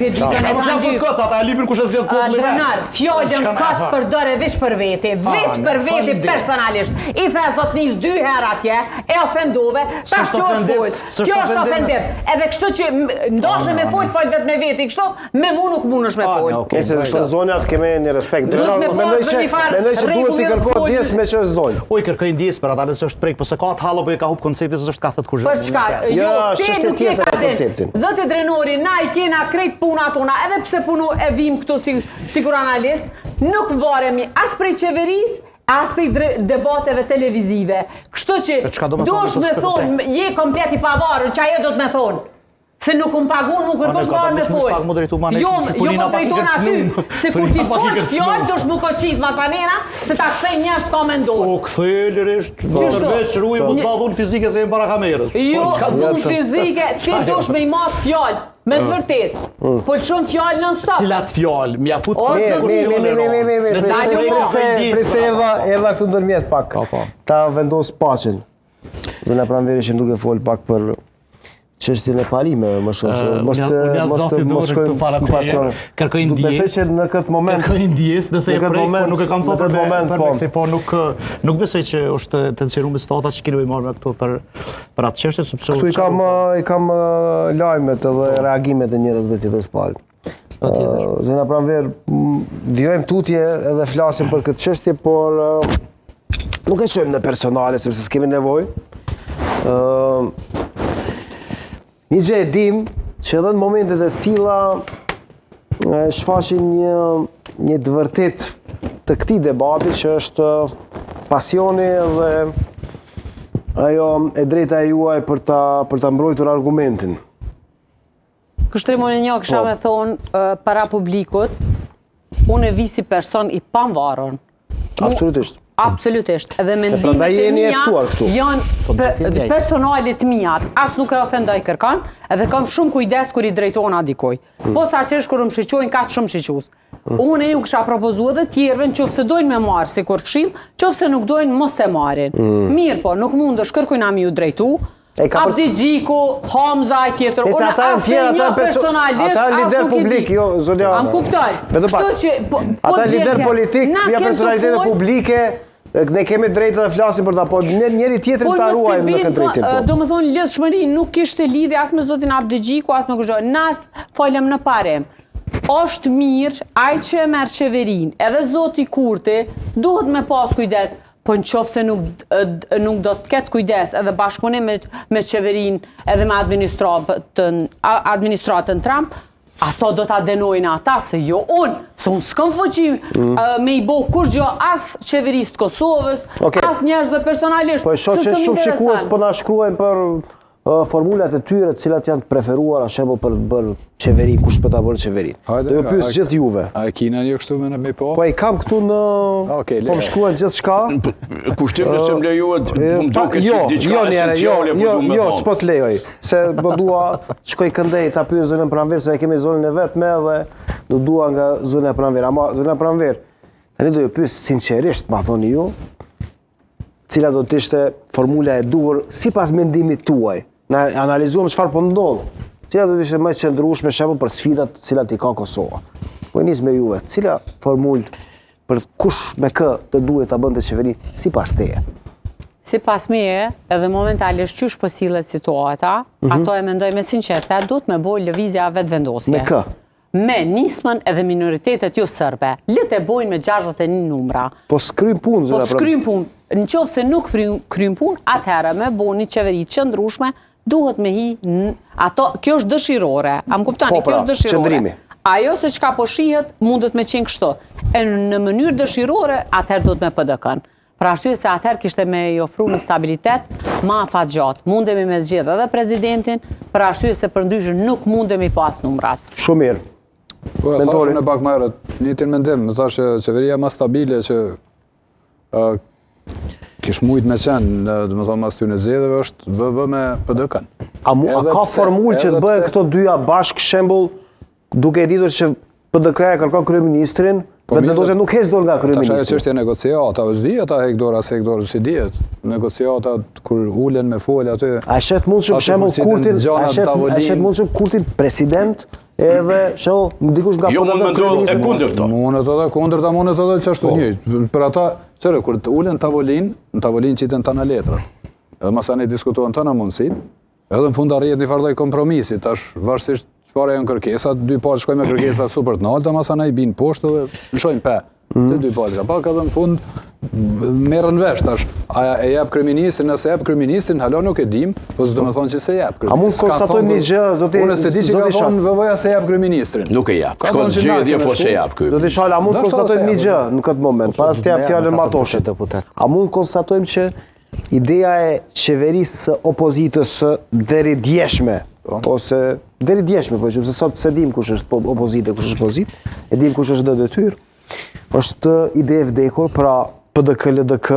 Qa mos janë fut kot, ata e lypin kush e zgjedh populli vetë. Drenar, fjalën kot përdore veç për veti, veç për veti personalisht. I the zotnis dy herë atje, e ofendove, tash që është fol. Kjo është ofendim. Edhe kështu që ndoshe me fol, fol vetë me veti, kështu me mu nuk mundesh me fol. Okay, se është zonja të kemi një respekt. Drenar, mendoj që mendoj që duhet t'i kërkohet ndjesë me që është zonjë. Po i kërkoj ndjesë për ata nëse është prek, po se ka të hallo po e ka hup konceptin se është ka thotë kurrë. Për çka? Jo, ti nuk je ka konceptin. Zoti Drenori, na i kena krejt punat tona, edhe pse punu e vim këtu si, sikur analist, nuk varemi as prej qeverisë, as prej debateve televizive. Kështu që, duhesh me thonë, je komplet i pavarur, që ajo do të me thonë. Se nuk më pagun, mu kërkush më me fol. Jo, jo po drejton aty, se kur ti fol fjalë, duhesh mu koqit masanena, se ta kthej njerëz ka me ndodhë. Po kthej lirisht, përveç ruaj mos ka dhunë fizike se jemi para kamerës. Jo, po, dhunë fizike, ti duhesh me i mas fjalë. Me të vërtetë. Mm. Po lëshon fjalë non stop. Cilat fjalë? M'ia fut po kur ti më më më më. Nëse ai prit se prit se erdha erdha këtu ndërmjet pak. Po, po. Ta vendos paqen. Zonja Pranveri ishim duke fol pak për çështjen e parimeve më shumë se mos të mos të mos shkojmë para teje. Kërkoj ndjesë. Besoj që në këtë moment kërkoj ndjesë nëse e prek, po nuk e kam thënë për moment, për po. se po nuk nuk besoj që është tensionuar situata që keni marrë me këto për për atë çështje sepse Këtu i kam i kam lajmet edhe po. reagimet e njërës dhe tjetrës palë. Patjetër. Zonja Pranverë, vijojmë tutje edhe flasim për këtë çështje, por nuk e çojmë në personale sepse s'kemi nevojë. Ë Një gjë e dim që edhe në momentet e tilla shfaqin një një të vërtetë të këtij debati që është pasioni dhe ajo e drejta e juaj për ta për ta mbrojtur argumentin. Kushtrim unë një kisha po. me thonë para publikut, unë e vi si person i pavarun. Absolutisht. Absolutisht. Edhe mendimet e mia janë po, personale të mia. As nuk e ofendoj kërkan, edhe kam shumë kujdes kur i drejtona dikuj. Hmm. Po sa që është kur më shiqojnë, ka shumë shiques. Hmm. Unë ju kisha propozu edhe tjerëve në qoftë se dojnë me marrë sikur këshillë, qoftë se nuk dojnë mos e marrin. Hmm. Mirë po, nuk mundesh kërkujna me ju drejtu, E ka për... Abdixhiku, Hamza e tjetër, unë ata janë tjerë, ata janë personalisht, ata janë lider publik, jo zonja. A më kuptoj. Kështu që po, po ata lider politik, janë personalitete publike, ne kemi drejtë të flasim për ta, po ne njëri tjetrin po, ta ruajmë në këtë drejtim. Po. Do më thonë lidhshmëri nuk kishte lidhje as me zotin Abdixhiku, as me kërgjë. Na folëm në parim. Është mirë, ai që e merr qeverinë, edhe zoti Kurti, duhet me pas kujdes. Po në qoftë se nuk, nuk do të ketë kujdes edhe bashkëpunim me, me qeverinë edhe me administratën, administratën Trump, ato do ta dënojnë ata, se jo unë, se unë s'kam fuqi mm. me i bo kurgjo as qeverisë të Kosovës, okay. as njerëzve personalisht. Po e shoh që shumë shikues po na shkruajnë për formulat e tyre të cilat janë të preferuara shembull për të bërë qeveri, kush për ta bërë qeveri. Do ju pyes gjithë juve. A e kina një kështu me me po? Po i kam këtu në Okej, Po më shkruan gjithçka. Kushtim nëse më lejohet, më duket jo, që diçka jo, esenciale jo, po jo, du me Jo, s'po të lejoj, se po dua të shkoj këndej ta pyes zonjën Pranverë se e kemi zonjën e vetme dhe do dua nga zonja Pranverë. Ama zonja Pranverë, tani do ju pyes sinqerisht, ma thoni ju, cila do të ishte formula e duhur sipas mendimit tuaj. Na analizuam çfarë po ndodh. Cila do të ishte më e qëndrueshme shembull për sfidat të cilat i ka Kosova. Po e nis me juve, cila formulë për kush me kë të duhet ta bënte qeverinë sipas teje? Sipas meje, edhe momentalisht qysh po sillet situata, mm -hmm. ato e mendoj me sinqeritet, duhet me bo lëvizja Vetëvendosje. Me kë? Me nismën edhe minoritetet jo sërbe. Le të bojnë me 61 numra. Po s'kryn punë, Po s'kryn punë. Në qoftë se nuk kryn punë, atëherë me bo një qeveri të qëndrushme, duhet me hi në... Ato, kjo është dëshirore. A më kuptoni, po, pra, kjo është dëshirore. Qëndrimi. Ajo se çka po shihet, mundet me qenë kështu. E në mënyrë dëshirore, atëherë duhet me PDK-në. Për arsye se atëherë kishte me i ofru një stabilitet ma afatgjatë. Mundemi me zgjedh edhe presidentin, për arsye se përndryshe nuk mundemi pas numrat. Shumë mirë. Po, e thashë në pak më herët, njëjtin mendim, më thashë që qeveria ma stabile që uh, kish mujt me qenë, domethonë mas tyne zgjedhjeve, është VV me PDK-në. A, mu, a ka formulë që të bëhen këto dyja bashkë shembull duke e ditur që PDK-ja kërkon kryeministrin, po Vetëvendosja nuk heq dorë nga kryeministri. Tash ajo çështje negociatave, s'dihet a hek dorë a s'hek dorë, s'i dihet. Negociatat kur ulen me fol aty. A e sheh mundshëm shembull Kurtin, a e sheh a e sheh mundshëm Kurtin president? Edhe, shembull, dikush nga Jo, mund me ndodhë e kundërta. Mundet edhe kundërta, mundet edhe qashtu po. njëjtë. Për ata, qyre, kur të ulen n'tavolinë, në tavolinë qiten tana letrat. Edhe masanej diskutohen tana mundësitë, edhe në fund arrihet një farë lloj kompromisi, tash varësisht çfarë janë kërkesat, dy palë shkojnë me kërkesa super të nalta, masanej bin poshtë edhe lëshojnë pe. Të dy palët ka pak edhe në fund merren vesh tash. A e jep kryeministrin, nëse jep kryeministrin, hala nuk e dim, po s'do të thonë që se jep A mund konstatojmë një gjë, zoti Unë se di që ka thonë VV-ja se jep kryeministrin. Nuk e jep. Ka thonë që zgjedhje po se jep ky. Zoti Shala, a mund konstatojmë një gjë në këtë moment, po, para se të jap fjalën Matoshit. A mund konstatojmë që ideja e qeverisë së opozitës së deridjeshme, po. ose deridjeshme, po që sot s'e dim kush është po, opozitë, kush është pozitë, e dim kush është në detyrë, është ide e vdekur, pra PDK, LDK.